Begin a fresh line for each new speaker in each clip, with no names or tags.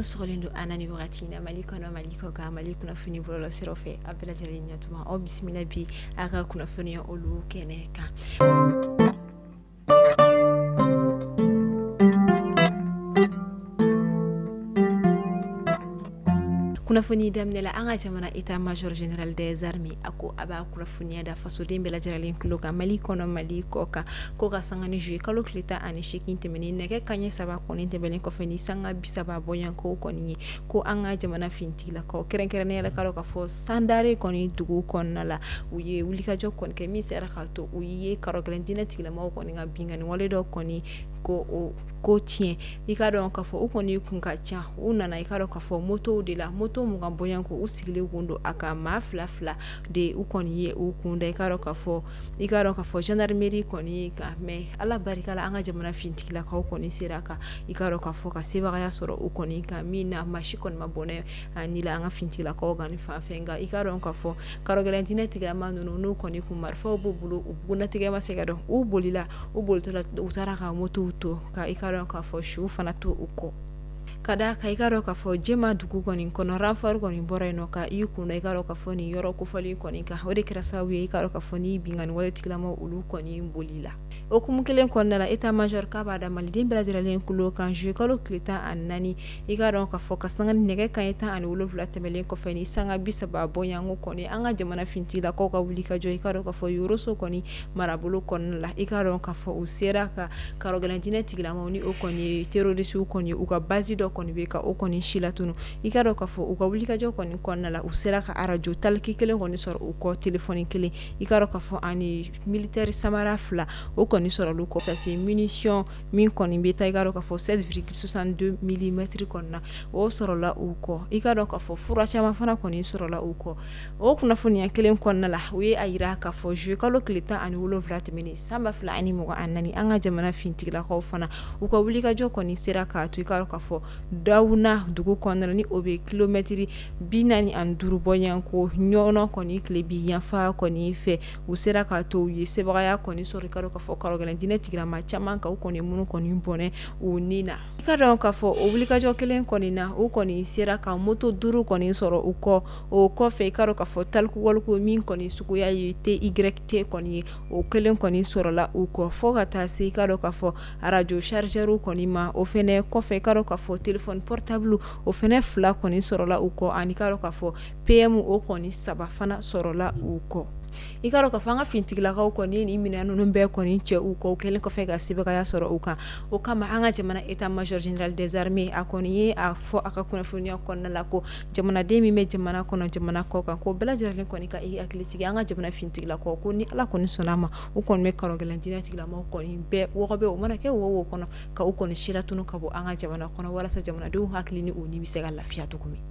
sɔgɔlen don an na nin wagati in na Mali kɔnɔ, Mali kɔ kan, Mali kunnafoni bɔlɔlɔ siraw fɛ, a bɛɛ lajɛlen ɲɛtuma aw bisimila bi a ka kunnafoniya olu kɛnɛ kan. Kunnafoni daminɛ la, an ka jamana état major général des armées a ko a b'a kunnafoniya da fasoden bɛɛ lajɛlen tulo kan Mali kɔnɔ, Mali kɔ kan, ko ka sanga ni juillet kalo tile 18 tɛmɛnen nɛgɛ kanɲɛ 3 kɔni tɛmɛnen kɔfɛ ni sanga 30 bɔɲɔgɔnko kɔni ye, ko an ka jamana finitigilakaw kɛrɛnkɛrɛnnenya la k'a dɔn k'a fɔ Sandare kɔni dugu kɔnɔna la, u ye wulikajɔ kɔni kɛ min sera k'a to u ye karɔgɛlɛn diinɛ tigilamaw kɔni ka binkanni wale dɔ kɔni ko o ko tiɲɛ. I k'a dɔn k'a fɔ u kɔni kun ka ca, u nana i k'a dɔn k'a fɔ motow de la, moto 20 bɔɲɔgɔnko u sigilen kun don a kan, maa fila fila de u kɔni ye u kun da i k'a dɔn k'a fɔ i k'a dɔn k'a fɔ gendarmerie kɔni kan. Mais Ala barika la, an ka jamana finitigilakaw kɔni sera ka i k'a dɔn k'a fɔ ka sebagaya sɔrɔ u kɔni kan, min na maa si kɔni ma bɔnɛ ni la an ka finitigilakaw kan fan fɛ. Nka i k'a dɔn k'a fɔ karɔgɛlɛn diinɛ tigilama ninnu, n'u kɔni kun marifaw b'u bolo, u bugunnatigɛ ma se ka dɔn, u bolila, u bolitɔ la u taara ka motow to ka i k'a dɔn k'a fɔ su fana to u kɔ. Ka da kan i k'a dɔn k'a fɔ Jema dugu kɔni kɔnɔ, renfort kɔni bɔra yen nɔ ka i kun da i k'a dɔn k'a fɔ nin yɔrɔ kofɔlen kɔni kan. O de kɛra sababu ye i k'a dɔn k'a fɔ ni binkanni wale tigilamaw olu kɔni bolila. O hukumu kelen kɔnɔna la, état major k'a b'a da maliden bɛɛ lajɛlen tulo kan juillet kalo tile 14, i k'a dɔn k'a fɔ ka sanga ni nɛgɛ kanɲɛ 17 tɛmɛnen kɔfɛ ni sanga 30 bɔɲɔgɔnko kɔni, an ka jamana finitigilakaw ka wulikajɔ i k'a dɔn k'a fɔ Yoroso kɔni marabolo kɔnɔna la, i k'a dɔn k'a fɔ u sera ka karɔgɛlɛn diinɛ tigilamaw ni o kɔni ye terroristew kɔni u ka base dɔ kɔni bɛ ka o kɔni silatunu. I k'a dɔn k'a fɔ u ka wulikajɔ kɔni kɔnɔna la, u sera ka arajo talkie kelen kɔni sɔrɔ u kɔ, téléphone kelen, i k'a dɔn k'a fɔ ani militaire samara fila o kɔni sɔrɔla u kɔ, ka se munition min kɔni bɛ taa i k'a dɔn k'a fɔ 7,62 millimètres kɔni na, o sɔrɔla u kɔ. I k'a dɔn k'a fɔ fura caman fana kɔni sɔrɔla u kɔ. O kunnafoniya kelen kɔnɔna la, u ye a jira k'a fɔ juillet kalo tile 17 tɛmɛnen san 2024, an ka jamana finitigilakaw fana u ka wulikajɔ kɔni sera k'a to i k'a dɔn k'a fɔ Dawuna dugu kɔnɔna la, ni o bɛ kilomɛtiri 45 bɔɲɔgɔnko Ɲɔnɔ kɔni tilebin yanfan kɔni fɛ, u sera k'a to u ye sebagaya kɔni sɔrɔ i k'a dɔn k'a fɔ karɔgɛlɛn diinɛ tigilama caman kan, u kɔni minnu kɔni bɔnɛ u ni na. I k'a dɔn k'a fɔ o wulikajɔ kelen kɔni na, u kɔni sera ka moto 5 kɔni sɔrɔ u kɔ. O kɔfɛ i k'a dɔn k'a fɔ talikuwaliku min kɔni suguya ye TYT kɔni ye, o kelen kɔni sɔrɔla u kɔ, fo ka taa se i k'a dɔn k'a fɔ arajo chargeur kɔni ma. O fɛnɛ kɔfɛ i k'a dɔn k'a fɔ téléphone portable o fɛnɛ 2 kɔni sɔrɔla u kɔ, ani k'a dɔn k'a fɔ PM o kɔni 3 fana sɔrɔla u kɔ. I k'a dɔn k'a fɔ an ka finitigilakaw kɔni ni minɛn ninnu bɛɛ kɔni cɛ u kɔ, u kɛlen kɔfɛ ka sebagaya sɔrɔ u kan. O kama an ka jamana état major général des armées a kɔni ye a fɔ a ka kunnafoniya kɔnɔna la ko jamanaden min bɛ jamana kɔnɔ, jamana kɔ kan, ko bɛɛ lajɛlen kɔni ka i hakili sigi, an ka jamana finitigilakaw ko ni Ala kɔni sɔnna a ma, u kɔni bɛ karɔgɛlɛn diinɛ tigilamaw kɔni bɛɛ wɔgɔbɛ, o mana kɛ wo wo kɔnɔ, ka u kɔni silatunu ka bɔ an ka jamana kɔnɔ, walasa jamanadenw hakili ni u ni bɛ se ka lafiya cogo min.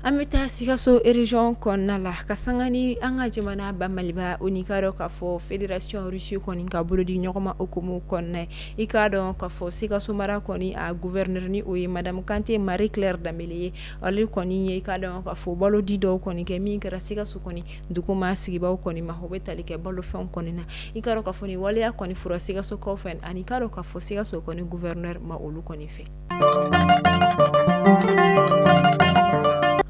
An bɛ taa Sikaso région kɔnɔna la ka sanga ni an ka jamana ba Maliba o ni k'a dɔn k'a fɔ fédération Russie kɔni ka bolo di ɲɔgɔn ma hukumu kɔnɔna. I k'a dɔn k'a fɔ Sikaso mara kɔni a gouverneur ni o ye madame Kante Marie Claire Dembele ye, ale kɔni ye i k'a dɔn k'a fɔ balo di dɔw kɔni kɛ min kɛra Sikaso kɔni duguma sigibaw kɔni ma, o bɛ tali kɛ balofɛnw kɔni na. I k'a dɔn k'a fɔ nin waleya kɔni fɔra Sikasokaw fɛ, ani k'a dɔn k'a fɔ Sikaso kɔni gouverneur ma olu kɔni fɛ.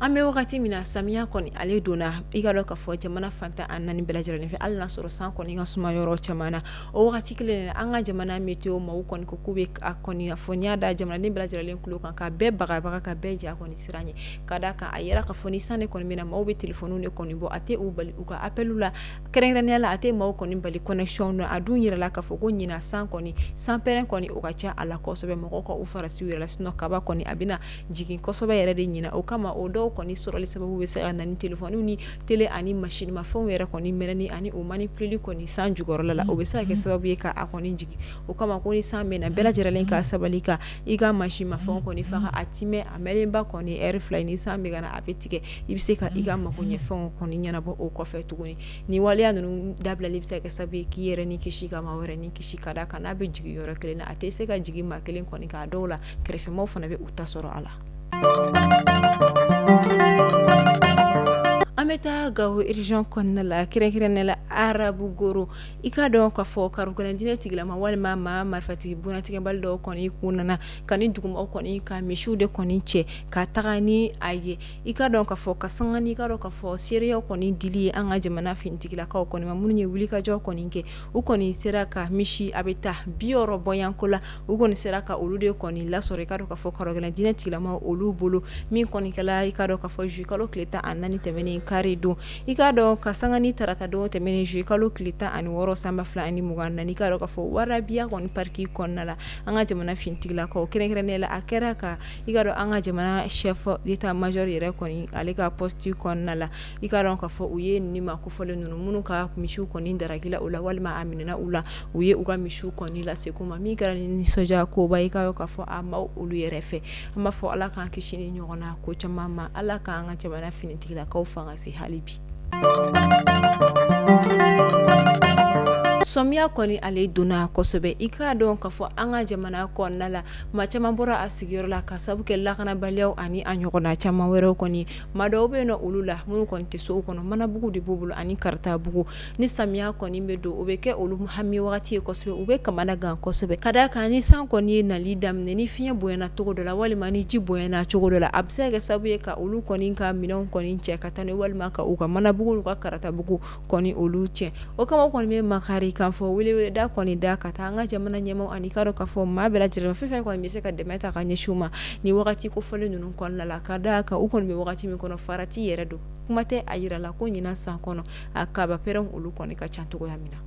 An bɛ wagati min na, samiya kɔni ale donna i k'a dɔn k'a fɔ jamana fan 14 bɛɛ lajɛlen fɛ, hali n'a sɔrɔ san kɔni ka suma yɔrɔ caman na. O wagati kelen na, an ka jamana météo maaw kɔni ko k'u bɛ a kunnafoniya da jamanaden bɛɛ lajɛlen tulo kan, ka bɛɛ bagabaga, ka bɛɛ ja kɔni siran ɲɛ, ka d'a kan a yira k'a fɔ ni san de kɔni bɛ na, maaw bɛ téléphone de kɔni bɔ, a tɛ u bali u ka appel la, kɛrɛnkɛrɛnnenya la a tɛ maaw kɔni bali connexion na. A dun yirala k'a fɔ ko ɲinan san kɔni, sanpɛrɛn kɔni o ka ca a la kosɛbɛ, mɔgɔw ka u farati u yɛrɛ la, sinon kaba kɔni a bɛna jigin kosɛbɛ yɛrɛ de ɲinan. O kama o dɔw kɔni sɔrɔli sababu bɛ se ka na ni téléphone ni télé ani machine mafɛnw yɛrɛ kɔni mɛnɛni ani o manipuleli kɔni san jukɔrɔla la, o bɛ se ka kɛ sababu ye ka a kɔni jigin. O kama ko ni san bɛ na, bɛɛ lajɛlen ka sabali ka i ka machine mafɛnw kɔni faga, a timɛ a mɛnlenba kɔni heure 2, ni san bɛ ka na a bɛ tigɛ, i bɛ se ka i ka mago ɲɛfɛnw kɔni ɲɛnabɔ o kɔfɛ tuguni. Ni waleya ninnu dabilali bɛ se ka kɛ sababu ye k'i yɛrɛ ni kisi, ka maa wɛrɛ ni kisi, ka d'a kan n'a bɛ jigin yɔrɔ kelen na, a tɛ se ka jigin maa kelen kɔni kan, a dɔw la kɛrɛfɛmaaw fana bɛ u ta sɔrɔ a la. An An bɛ taa Gawo région kɔnɔna la, kɛrɛnkɛrɛnnen la Arabu Goro. I k'a dɔn k'a fɔ karogɛlɛn diinɛ tigilama walima maa marifatigi bunatigɛbali dɔw kɔni kun nana ka ni dugumɔgɔw kɔni ka misiw de kɔni cɛ ka taga ni a ye. I k'a dɔn k'a fɔ ka sanga ni i k'a dɔn k'a fɔ seereyaw kɔni dili ye an ka jamana finitigilakaw kɔni ma, minnu ye wulikajɔ kɔni kɛ, u kɔni sera ka misi a bɛ taa 60 bɔɲɔgɔnko la, u kɔni sera ka olu de kɔni lasɔrɔ. I k'a dɔn k'a fɔ karogɛlɛn diinɛ tigilama olu bolo, min kɔni kɛla i k'a dɔn k'a fɔ juillet kalo tile 14 tɛmɛnen kari don. I k'a dɔn ka sanga ni tarata don tɛmɛnen juillet kalo tile 16 san 2024, i k'a dɔn k'a fɔ Warabiya kɔni parc kɔnɔna la, an ka jamana finitigilakaw kɛrɛnkɛrɛnnen la, a kɛra ka i k'a dɔn an ka jamana chef d'état major yɛrɛ kɔni ale ka poste kɔnɔna la, i k'a dɔn k'a fɔ u ye nin maa kofɔlen ninnu minnu ka misiw kɔni daragila u la walima a minɛna u la, u ye u ka misiw kɔni lasegin u ma, min kɛra ni nisɔndiya koba i k'a dɔn k'a fɔ a ma olu yɛrɛ fɛ. An b'a fɔ Ala k'an kisi ni ɲɔgɔn na ko caman ma, Ala k'an ka jamana finitigilakaw fanga se hali bi. Sɔmiya kɔni ale donna kosɛbɛ. I k'a dɔn k'a fɔ an ka jamana kɔnɔna la, maa caman bɔra a sigiyɔrɔ la ka sabu kɛ lakanabaliyaw ani a ɲɔgɔnna caman wɛrɛw kɔni. Maa dɔw bɛ yen nɔ olu la minnu kɔni tɛ sow kɔnɔ, manabugu de b'u bolo ani karatabugu. Ni samiya kɔni bɛ don, o bɛ kɛ olu hami wagati ye kosɛbɛ, u bɛ kamana gan kosɛbɛ, ka d'a kan ni san kɔni ye nali daminɛ, ni fiɲɛ bonyana cogo dɔ la walima ni ji bonyana cogo dɔ la, a bɛ se ka kɛ sababu ye ka olu kɔni ka minɛnw kɔni cɛ ka taa ni walima ka u ka manabugu n'u ka karatabugu kɔni olu cɛ. O kama u kɔni bɛ makari kan fɔ, weleweleda kɔni da ka taa an ka jamana ɲɛmaaw ani k'a dɔn k'a fɔ maa bɛɛ lajɛlen fɛn fɛn kɔni bɛ se ka dɛmɛ ta ka ɲɛsin u ma ni wagati kofɔlen ninnu kɔnɔna la, ka d'a kan u kɔni bɛ wagati min kɔnɔ, farati yɛrɛ don, kuma tɛ a jira la ko ɲinan san kɔnɔ a kaba pɛrɛn olu kɔni ka ca cogoya min na.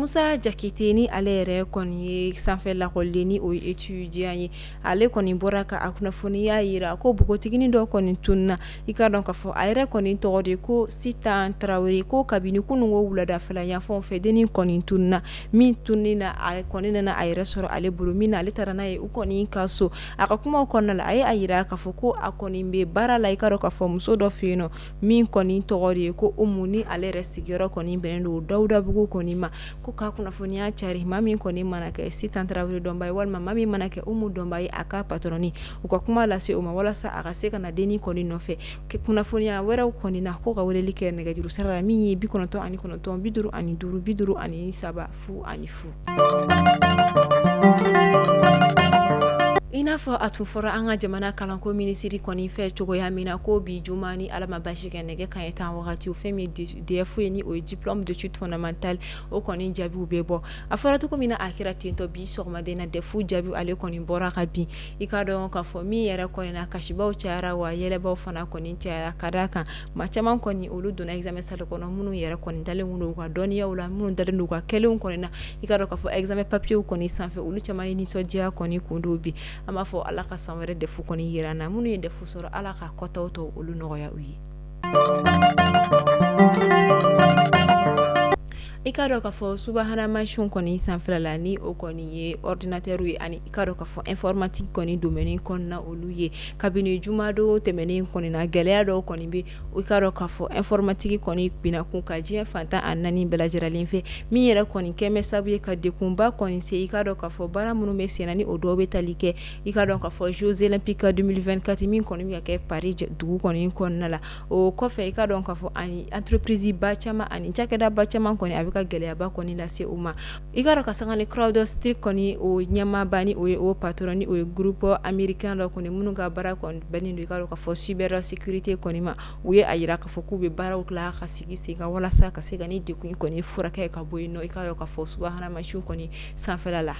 Musa Jakite ni ale yɛrɛ kɔni ye sanfɛ lakɔliden ni o ye étudiant ye, ale kɔni bɔra ka a kunnafoniya jira ko npogotiginin dɔ kɔni tununna. I k'a dɔn k'a fɔ a yɛrɛ kɔni tɔgɔ de ko Sitan Tarawele, ko kabini kununko wuladafɛla yanfanw fɛ dennin kɔni tununna. Min tununni na, a kɔni nana a yɛrɛ sɔrɔ ale bolo, min na ale taara n'a ye u kɔni ka so. A ka kuma kɔnɔna la, a ye a jira k'a fɔ ko a kɔni bɛ baara la, i k'a dɔn k'a fɔ muso dɔ fɛ yen nɔ min kɔni tɔgɔ de ye ko Umu, ni ale yɛrɛ sigiyɔrɔ kɔni bɛnnen don Dawudabugu kɔni ma. Ko ka kunnafoniya cari, maa min kɔni mana kɛ Sitan Tarawele dɔnba ye walima maa min mana kɛ Umu dɔnba ye, a ka patɔrɔni u ka kuma lase o ma walasa a ka se ka na dennin kɔni nɔfɛ. Kunnafoniya wɛrɛw kɔni na, ko ka weleli kɛ nɛgɛjuru sira la min ye 99 55 53 0 0. I n'a fɔ a tun fɔra an ka jamana kalanko minisiri kɔni fɛ cogoya min na, ko bi juma ni Ala ma basi kɛ, nɛgɛ kanɲɛ 10 wagati, fɛn min DEF ye, ni o ye diplôme d'études fondamentales, o kɔni jaabiw bɛ bɔ. A fɔra cogo min na, a kɛra tentɔ. Bi sɔgɔmaden na, DEF jaabi ale kɔni bɔra ka bin. I k'a dɔn k'a fɔ min yɛrɛ kɔni na, kasibaw cayara wa yɛlɛbaw fana kɔni cayara, ka d'a kan maa caman kɔni olu donna examen salle kɔnɔ, minnu yɛrɛ kɔni dalen don u ka dɔnniyaw la, minnu dalen don u ka kɛlenw kɔni na. I k'a dɔn k'a fɔ examen papiers kɔni sanfɛ, olu caman ye nisɔndiya kɔni kun don bi. An b'a fɔ Ala ka san wɛrɛ DEF kɔni jira an na. Minnu ye DEF sɔrɔ, Ala ka kɔtaw tɔ olu nɔgɔya u ye. I k'a dɔn k'a fɔ subahana mansinw kɔni sanfɛla la, ni o kɔni ye ordinateur ye, ani i k'a dɔn k'a fɔ informatique kɔni domaine kɔnɔna olu ye, kabini jumadon tɛmɛnen kɔni na, gɛlɛya dɔw kɔni bɛ, i k'a dɔn k'a fɔ informatique kɔni binna kun kan diɲɛ fan 14 bɛɛ lajɛlen fɛ, min yɛrɛ kɔni kɛmɛ sababu ye ka degunba kɔni se. I k'a dɔn k'a fɔ baara minnu bɛ senna, ni o dɔw bɛ tali kɛ, i k'a dɔn k'a fɔ Jeux olympiques 2024 min kɔni bɛ ka kɛ Paris dugu kɔni kɔnɔna la. O kɔfɛ, i k'a dɔn k'a fɔ ani entreprise ba caman ani cakɛda ba caman kɔni, a bɛ ka gɛlɛyaba kɔni lase u ma. I k'a dɔn ka sanga ni CrowdStrike kɔni o ɲɛmaaba, ni o ye o patron, ni o ye groupe américain dɔ kɔni minnu ka baara kɔni bɛnnen don, i k'a dɔn k'a fɔ cyber sécurité kɔni ma, u ye a jira k'a fɔ k'u bɛ baaraw tila ka sigi sen kan walasa ka se ka ni degun kɔni furakɛ ka bɔ yen nɔ, i k'a dɔn k'a fɔ subahana mansinw kɔni sanfɛla la.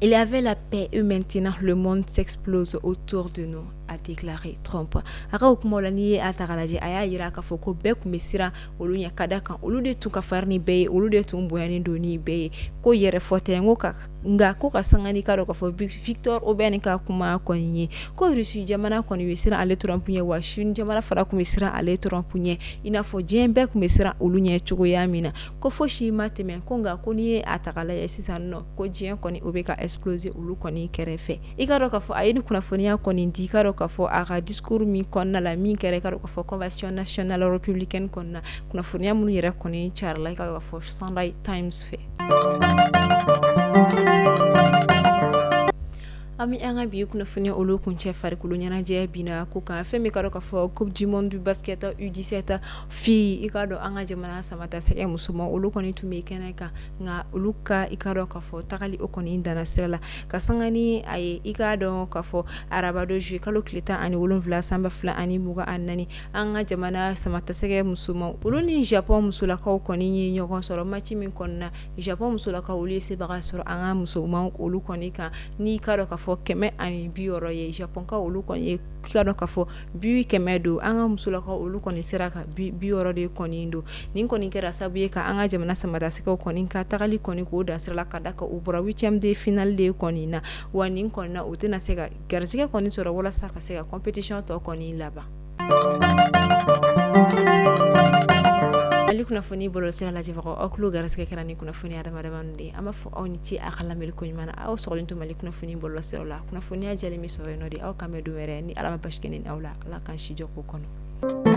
Il y avait la paix et maintenant le monde s'explose autour de nous, a déclaré Trump. A ka o kuma la, n'i ye a ta k'a lajɛ, a y'a jira k'a fɔ ko bɛɛ tun bɛ siran olu ɲɛ, ka da kan olu de tun ka farin ni bɛɛ ye, olu de tun bonyanen don ni bɛɛ ye, ko yɛrɛ fɔ tɛ n ko ka nka ko ka sanga ni k'a dɔn k'a fɔ Victor Orbán ka kuma kɔni ye, ko Russie jamana kɔni bɛ siran ale Trump ɲɛ, wa Chine jamana fana tun bɛ siran ale Trump ɲɛ, i n'a fɔ diɲɛ bɛɛ tun bɛ siran olu ɲɛ cogoya min na, ko fosi ma tɛmɛ, ko nka ko n'i ye a ta k'a lajɛ sisan nɔ, ko diɲɛ kɔni o bɛ ka exploser olu kɔni kɛrɛfɛ. I k'a dɔn k'a fɔ a ye ni kunnafoniya kɔni di, i k'a dɔn k'a fɔ a ka discours min kɔnɔna la, min kɛra, i k'a dɔn k'a fɔ convention nationale républicaine kɔnɔna, kunnafoniya minnu yɛrɛ kɔni carila, i k'a dɔn k'a fɔ Sunday Times fɛ. An bɛ an ka bi kunnafoni olu kuncɛ farikolo ɲɛnajɛ binna ko kan fɛn min ka dɔn k'a fɔ coupe du monde basket U17 filles, i k'a dɔn an ka jamana samatasɛgɛ musoman olu kɔni tun bɛ kɛnɛ kan, nka olu ka i ka dɔn k'a fɔ tagali o kɔni danna sira la ka sanga ni a ye. I k'a dɔn k'a fɔ arabadon juillet kalo tile 17 san 2024, an ka jamana samatasɛgɛ musoman olu ni Japon musolakaw kɔni ye ɲɔgɔn sɔrɔ match min kɔnɔna, Japon musolakaw olu ye sebaga sɔrɔ an ka musoman olu kɔni kan n'i k'a dɔn k'a fɔ 160 ye. Japonkaw olu kɔni ye k'a dɔn k'a fɔ but 100 don, an ka musolakaw olu kɔni sera ka but 60 de kɔni don. Nin kɔni kɛra sababu ye ka an ka jamana samatasɛgɛw kɔni ka tagali kɔni k'o dan sira la, ka da kan u bɔra huitième de finale de kɔni na. Wa nin kɔni na, u tɛna se ka garisɛgɛ kɔni sɔrɔ walasa ka se ka compétition tɔ kɔni laban. Mali kunnafoni bɔlɔlɔsira lajɛbagaw, aw tulo garisɛgɛ kɛra ni kunnafoni adamadama de ye. An b'a fɔ aw ni ce a ka lamɛnni ko ɲuman na. Aw sɔgɔlen to Mali kunnafoni bɔlɔlɔsiraw la, kunnafoniya jɛlen bɛ sɔrɔ yen nɔ de. Aw k'an bɛn don wɛrɛ ni Ala ma basi kɛ ne ni aw la. Ala k'an si jɔ k'o kɔnɔ.